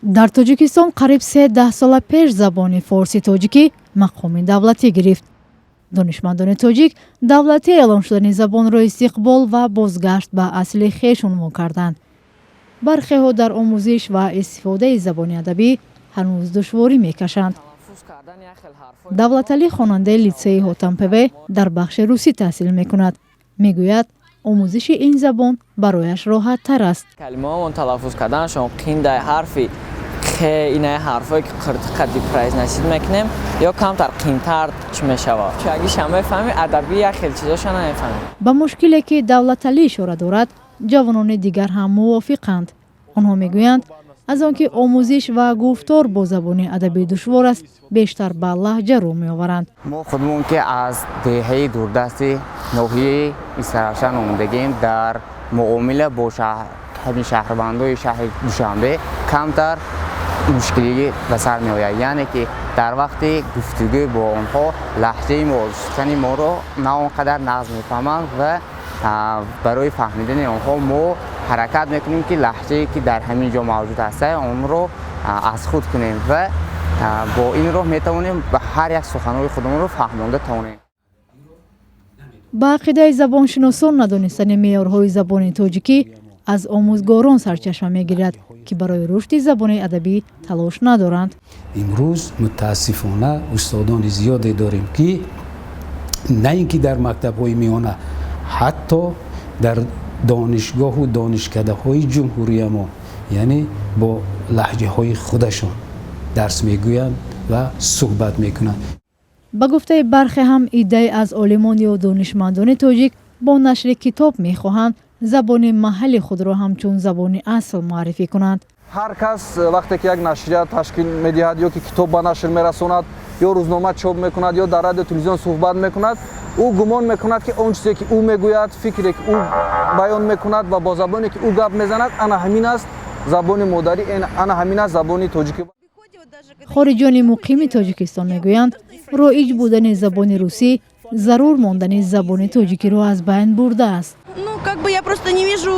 Дар Тоҷикистон қариб се даҳсола пеш забони форси тоҷикӣ мақоми давлатӣ гирифт. Донишмандони тоҷик давлатӣ эълон шудани забонро истиқбол ва бозгашт ба асли хеш унвон карданд. Бархеҳо дар омӯзиш ва истифодаи забони адабӣ ҳанӯз душворӣ мекашанд. Давлаталӣ хонандаи литсеи Ҳотампв дар бахши русӣ таҳсил мекунад. Мегӯяд, омӯзиши ин забон барояш роҳаттар аст. Калимаҳомон талаффуз карданашон қиндай, ҳарфи қ, инаи ҳарфое ки қиртиқади произносить мекунем ё камтар қинтар чӣ мешавад. Чагиша мефаҳми, адабӣ як хел чизоша намефаҳмӣ. Ба мушкиле, ки Давлаталӣ ишора дорад, ҷавонони дигар ҳам мувофиқанд. Онҳо мегӯянд, аз он ки омӯзиш ва гуфтор бо забони адабӣ душвор аст, бештар ба лаҳҷа рӯ меоваранд. Мо худмон, ки аз деҳаи дурдасти ноҳияи Истаравшан омадагем, дар муомила бо ҳамин шаҳрвандои шаҳри Душанбе камтар мушкилӣ ба сар меояд, яъне ки дар вақти гуфтугӯ бо онҳо лаҳҷаи мо, сухани моро на он қадар нағз мефаҳманд ва барои фаҳмидани онҳо мо ҳаракат мекунем, ки лаҳҷае, ки дар ҳамин ҷо мавҷуд ҳаста, онро аз худ кунем ва бо ин роҳ метавонем ба ҳар як суханҳои худамонро фаҳмонда тавонем. Ба ақидаи забоншиносон, надонистани меъёрҳои забони тоҷикӣ аз омӯзгорон сарчашма мегирад, ки барои рушди забони адабӣ талош надоранд. Имрӯз, мутаассифона, устодони зиёде дорем, ки на ин ки дар мактабҳои миёна, ҳатто дар донишгоҳу донишкадаҳои ҷумҳуриямон, яъне бо лаҳҷаҳои худашон дарс мегӯянд ва суҳбат мекунанд. Ба гуфтаи бархе ҳам, иддае аз олимон ё донишмандони тоҷик бо нашри китоб мехоҳанд забони маҳалли худро ҳамчун забони асл муаррифӣ кунанд. Ҳар кас вақте ки як нашрия ташкил медиҳад ё ки китоб ба нашр мерасонад, ё рӯзнома чоп мекунад, ё дар радио, телевизион суҳбат мекунад, ӯ гумон мекунад, ки он чизе, ки ӯ мегӯяд, фикре, ки ӯ баён мекунад ва бо забоне, ки ӯ гап мезанад, ана ҳамин аст забони модарӣ, ана ҳамин аст забони тоҷикӣ. Хориҷиёни муқими Тоҷикистон мегӯянд, роиҷ будани забони русӣ зарур мондани забони тоҷикиро аз байн бурдааст. Ну, как бы я просто не вижу,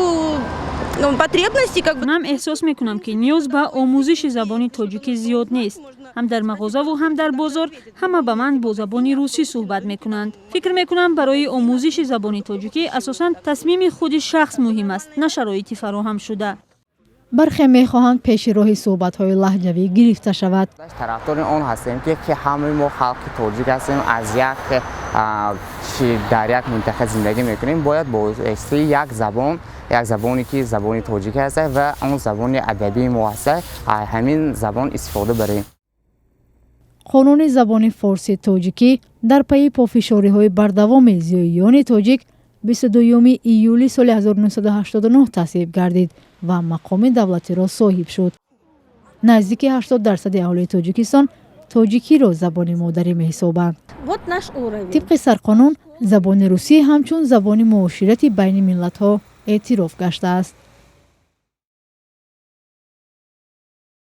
ну, потребности, как бы. Манам эҳсос мекунам, ки ниёз ба омӯзиши забони тоҷикӣ зиёд нест. Ҳам дар мағозаву ҳам дар бозор ҳама ба ман бо забони русӣ суҳбат мекунанд. Фикр мекунам, барои омӯзиши забони тоҷикӣ асосан тасмими худи шахс муҳим аст, на шароити фароҳамшуда. Бархе мехоҳанд пеши роҳи суҳбатҳои лаҳҷавӣ гирифта шавад. Тарафдори он ҳастем, ки ҳамаи мо халқи тоҷик ҳастем, аз як дар як минтақа зиндагӣ мекунем, бояд бо воситаи як забон, як забоне, ки забони тоҷикӣ ҳаста ва он забони адабии мо ҳаста, ҳамин забон истифода барем. Қонуни забони форси тоҷикӣ дар пайи пофишориҳои бардавоми зиёиёни тоҷик 22 июли соли 1989 тасвиб гардид ва мақоми давлатиро соҳиб шуд. Наздики 80% аҳолии Тоҷикистон тоҷикиро забони модарӣ меҳисобанд. Вот наш уровень. Тибқи сарқонун, забони русӣ ҳамчун забони муоширати байни миллатҳо эътироф гаштааст.